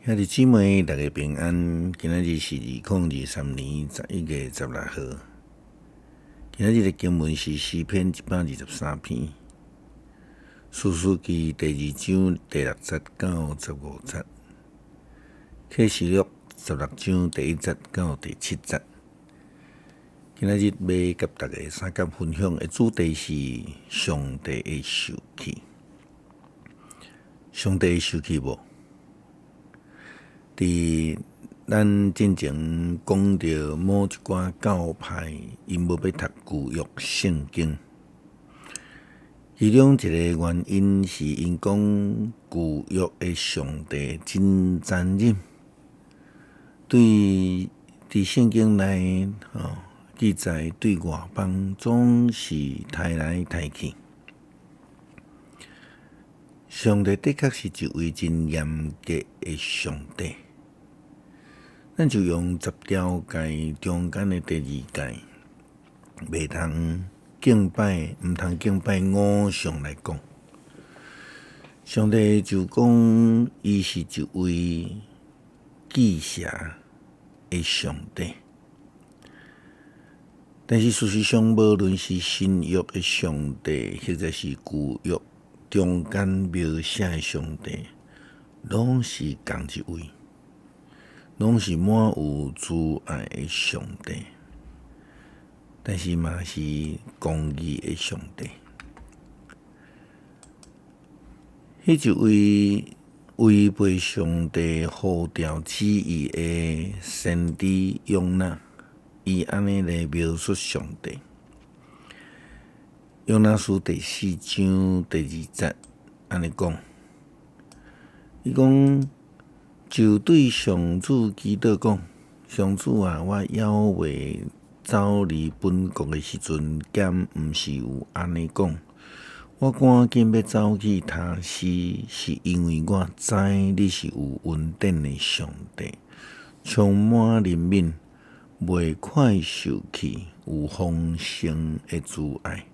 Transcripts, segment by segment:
兄弟姊妹，大家平安。今仔日是2023年11月16號。今仔日的經文是詩篇123篇，士師記第二章第六節到15節，啟示錄16章第1節到第七節。今仔日欲佮大家相佮分享的主題是上帝會受氣。上帝會受氣無？佇咱進前講著某一寡教派，𪜶無欲讀舊約聖經，其中一个原因是𪜶講舊約的上帝真殘忍，對佇聖經內吼記載對外邦總是刣來刣去。上帝的確是一位真嚴格的上帝。咱就用十條誡中間的第二誡，袂通敬拜，毋通敬拜偶像來講。上帝就講，伊是一位忌邪的上帝。但是事實上，無論是新約的上帝，或者是舊約中間描寫的上帝，攏是仝一位，攏是滿有慈愛的上帝，但是嘛是公義的上帝。彼一位違背上帝呼召旨意的先知約拿，伊按呢來描述上帝。約拿書第四章第二節按呢講，伊講就對上主祈禱講：上主啊，我猶未走離本國的時陣，敢毋是有按呢講？我趕緊欲走去他施，是因為我知你是有恩典的上帝，充滿憐憫，袂快受氣，有豐盛的慈愛，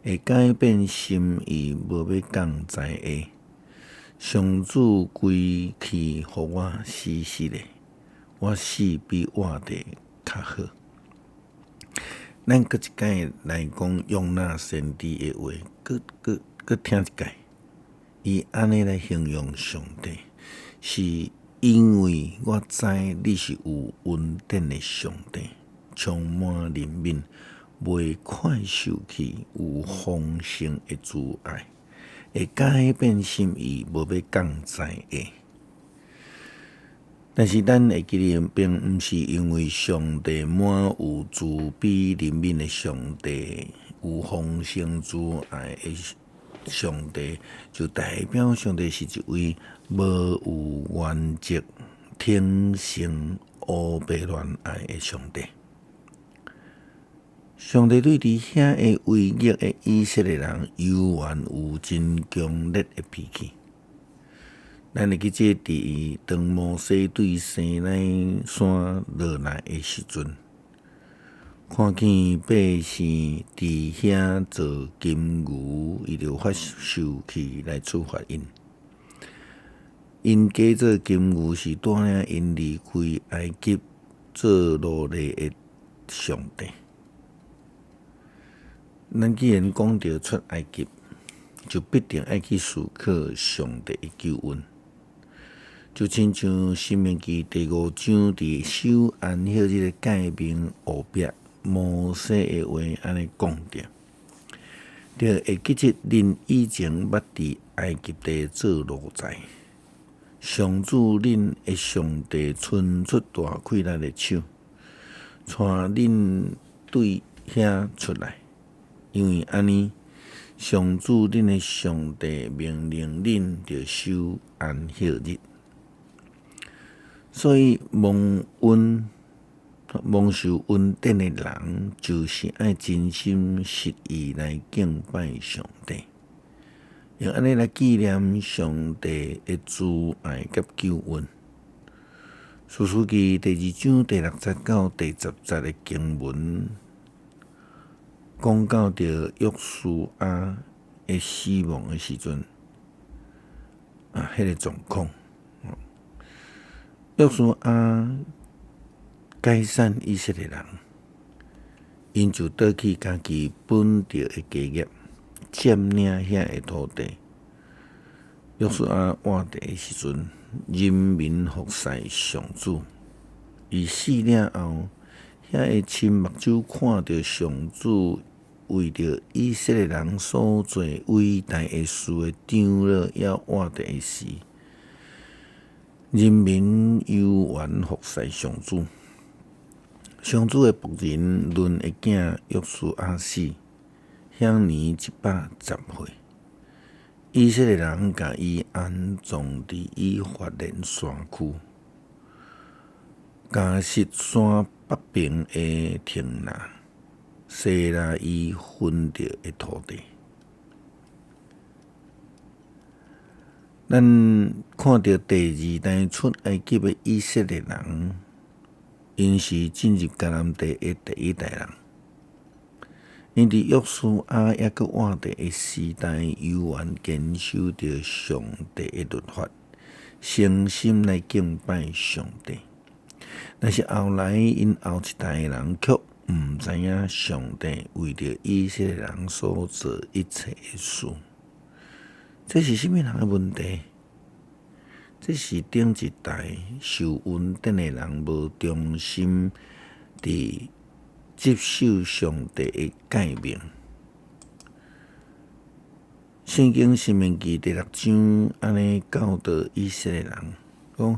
會改變心意，無欲降災禍。上主歸去，予我死死的，我死比活著較好。咱閣一擺來講約拿先知的話，閣閣閣聽一擺。伊按呢來形容上帝，是因為我知你是有恩典的上帝，充滿憐憫，袂快受氣，有豐盛的慈愛，會改變心意，無欲降災禍。但是咱會記得，並毋是因為上帝滿有慈悲憐憫的上帝，有豐盛慈愛的上帝，就代表上帝是一位無有原則、天性烏白亂愛的上帝。上帝對佇遐的違逆的以色列人，猶原有真強烈的脾氣。咱會記這佇當摩西對西奈山落來的時陣，看見百姓佇遐做金牛，伊就發受氣來處罰𪜶。𪜶假做金牛是帶領𪜶離開埃及做奴隸的上帝。咱既然講著出埃及，就必定愛去思考上帝的救恩。就親像申命記第五章佇守安息日的誡命後壁，摩西的話按呢講著：著會記得恁以前捌佇埃及地做奴才，上主恁的上帝伸出大氣力的手，帶恁對遐出來。因為按呢，上主恁的上帝命令恁著守安息日。所以蒙恩、蒙受恩典的人，就是愛真心實意來敬拜上帝，用按呢來紀念上帝的慈愛佮救恩。士師記第二章第六節到第10節的經文，講到著約書亞的死亡的時陣，啊，彼個狀況。約書亞解散以色列人，𪜶就倒去家己本著的家業，佔領遐个土地。約書亞活著的時陣，人民服侍上主。伊死了後，遐个親目睭看著上主為著以色列人所做偉大的事的長老猶活著的時，人民猶原服侍上主。上主的僕人嫩的囝約書亞死，享年110歲。以色列人共伊安葬佇以法蓮山區，迦實山北爿的亭拿，西拉伊分著的土地。咱看著第二代出埃及的以色列人，𪜶是進入迦南地的第一代人。𪜶佇約書亞猶閣活著的時代，猶原堅守著上帝的律法，誠心來敬拜上帝。但是後來，𪜶後一代的人卻毋知影上帝為著以色列人所做一切的事。這是啥物人的問題？這是頂一代受恩典的人無忠心佇接受上帝的誡命。聖經申命記第六章按呢教導以色列人，講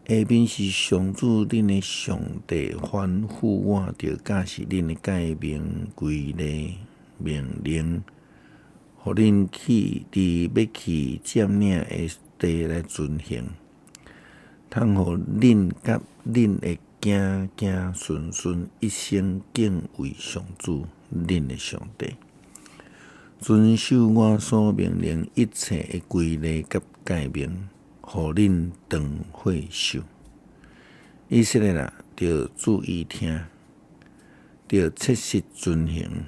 下面是上主恁的上帝吩咐我，著教示恁的誡命、規例、命令，予恁去佇欲去佔領的地來遵行，通予恁佮恁的囝囝孫孫一生敬畏上主，恁的上帝，遵守我所命令一切的規例佮誡命，予恁長歲壽。以色列啊，著注意聽，著切實遵行，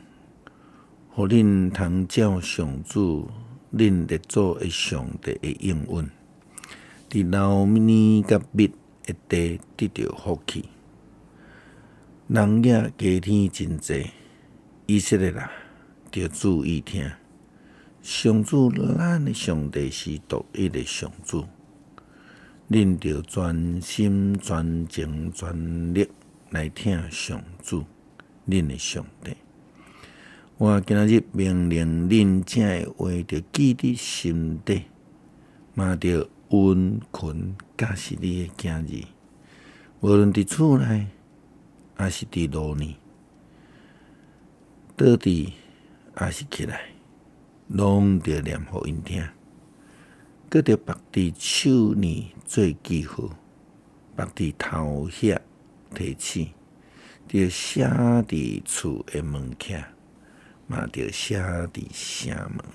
予恁通照上主恁列祖的上帝的應允，佇流奶佮蜜的地得著福氣。人也加添真濟，以色列啊，著注意聽，上主咱的上帝是獨一的上主，恁著全心全情全力來疼上主，恁的上帝。我今仔日命令恁這个話，著記佇心底，嘛著殷勤教示你的囝兒，無論佇厝內，抑是佇路呢，倒佇抑是起來，攏著念予𪜶聽。閣著縛佇手鏈做記號，縛佇頭額提醒，著寫佇厝的門徛，嘛著寫佇城門。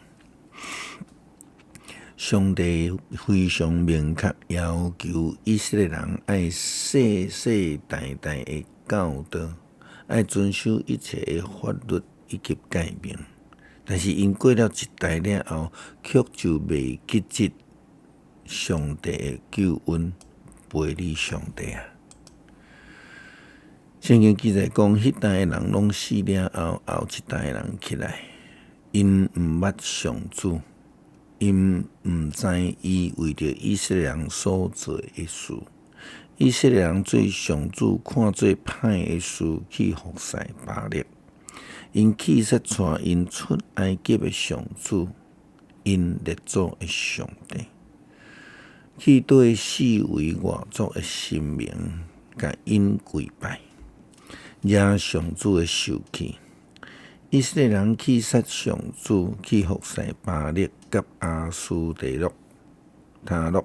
上帝非常明確要求以色列人愛世世代代的教導，愛遵守一切的法律以及誡命。但是𪜶過了一代了後，卻就袂記得上帝的救恩，背離上帝啊！聖經記載講，彼代的人攏死了後，後一代的人起來，𪜶毋捌上主，𪜶毋知伊為著以色列人所做的事。以色列人做上主看做歹的事，去服侍巴力。𪜶棄殺帶𪜶出埃及的上主，𪜶列祖的上帝，去對四圍外族的神明，共𪜶跪拜，惹上主的受氣。以色列人棄殺上主，去服侍巴力佮亞斯提洛、他洛。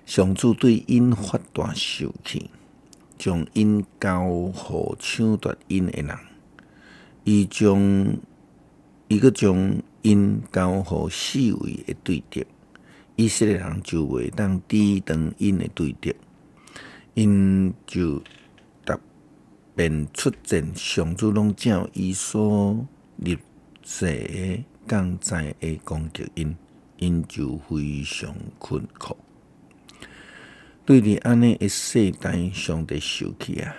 上主對𪜶發大受氣，將𪜶交予搶奪𪜶的人。伊將伊閣將𪜶交予四圍的對敵，以色列人就袂當抵擋𪜶的對敵，𪜶就逐遍出戰，上主攏照伊所立誓的降災的攻擊𪜶，𪜶就非常困苦。對佇按呢的世代，上帝受氣啊！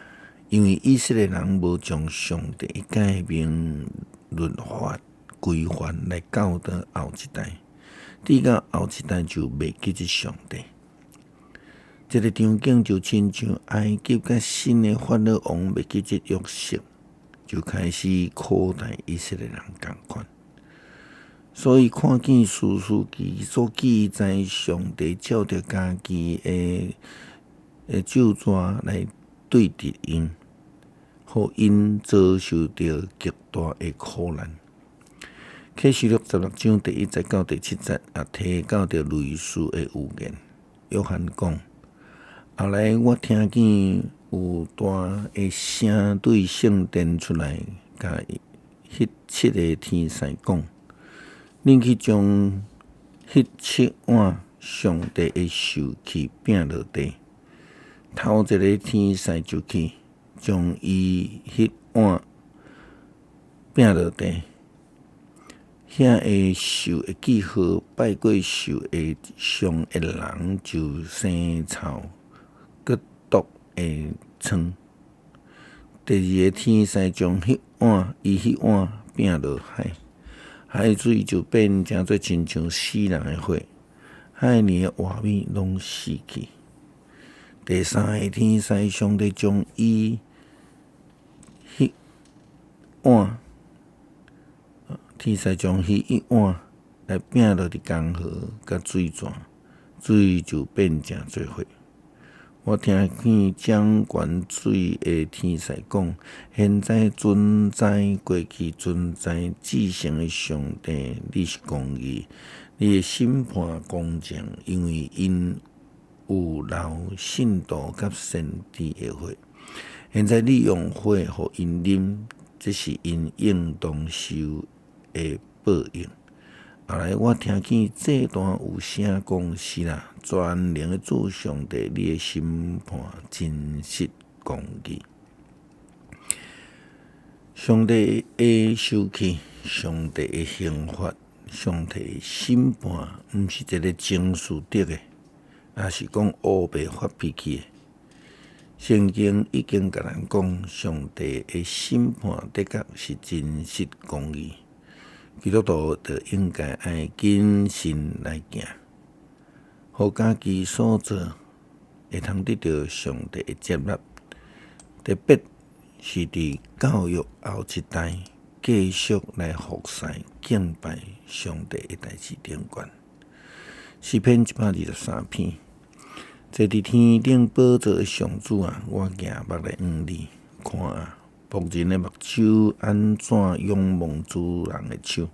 因為以色列人無將上帝的誡命、律法、規範來教導後一代，直到後一代就袂記得上帝。這个場景就親像埃及佮新的法老王袂記得約瑟，就開始苦待以色列人仝款。所以看見士師記所記載，上帝照著家己的的咒詛來對治𪜶，予𪜶遭受著極大的苦難。啟示錄16章第1節到第7節也提到著類似的預言。約翰講：後來我聽見有大的聲對聖殿出來，共彼七个天使講：恁去將彼七碗上帝的受氣拚落地。頭一个天使就去將伊彼碗拚落地，遐个受的記號拜過獸的像的人就生臭閣毒的瘡。第二个天使將彼碗伊彼碗拚落海，海水就變成做親像死人的血，海裡的活物攏死去。第三个天使上帝將伊彼碗，天使將彼一碗來拚落佇江河佮水泉，水就變成做血。我聽見掌管水的天使講：現在存在、過去存在、至聖的上帝，你是公義，你的審判公正，因為𪜶有流信徒佮先知的血。現在你用血予𪜶啉，這是𪜶應當受的報應。後來我聽見祭壇有聲講：是啦，全能的主上帝，你的審判真實公義。上帝的受氣，上帝的刑罰，上帝的審判，毋是一个情緒得的，抑是講烏白發脾氣的。聖經已經共咱講，上帝的審判的確是真實公義。基督徒就應該愛謹慎來行，予家己所做會通得著上帝的接納。特別是佇教育後一代，繼續來服侍敬拜上帝的代誌頂懸。詩篇123篇，坐佇天頂寶座的上主啊，我舉目來向你，看啊，僕人的目睭按怎仰望主人的手，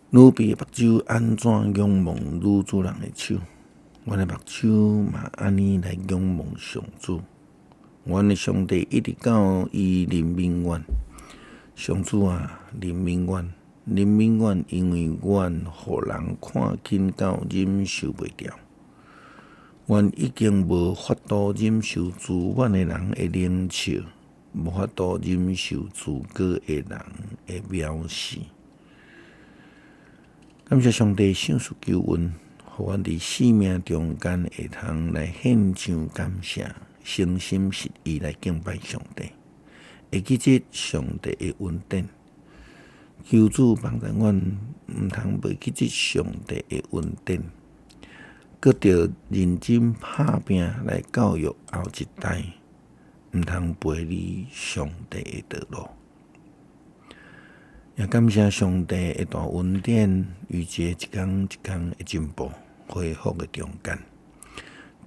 奴婢的目睭按怎仰望女主人的手，阮的目睭嘛按呢來仰望上主。阮的上帝一直到伊憐憫阮，上主啊，憐憫阮，憐憫阮，因為阮予人看輕到忍受袂牢。阮已經無法度忍受自滿的人的冷笑，無法度忍受自高的人的藐視。感謝上帝賞賜救恩，予阮佇生命中間會通來獻上感謝，誠心實意來敬拜上帝，會記得上帝的恩典。求主幫助阮，毋通袂記得上帝的恩典，閣著認真拍拚來教育後一代，毋通背離上帝的道路。也感謝上帝的大恩典，與這一工一工的進步恢復的中間。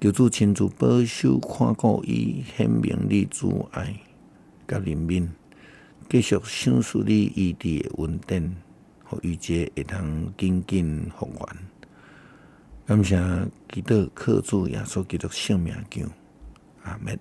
求主親自保守看顧伊，顯明你慈愛佮憐憫，繼續賞賜你醫治的恩典，予伊這會通緊緊復原。感謝祈禱，靠主耶穌基督聖名求，阿們。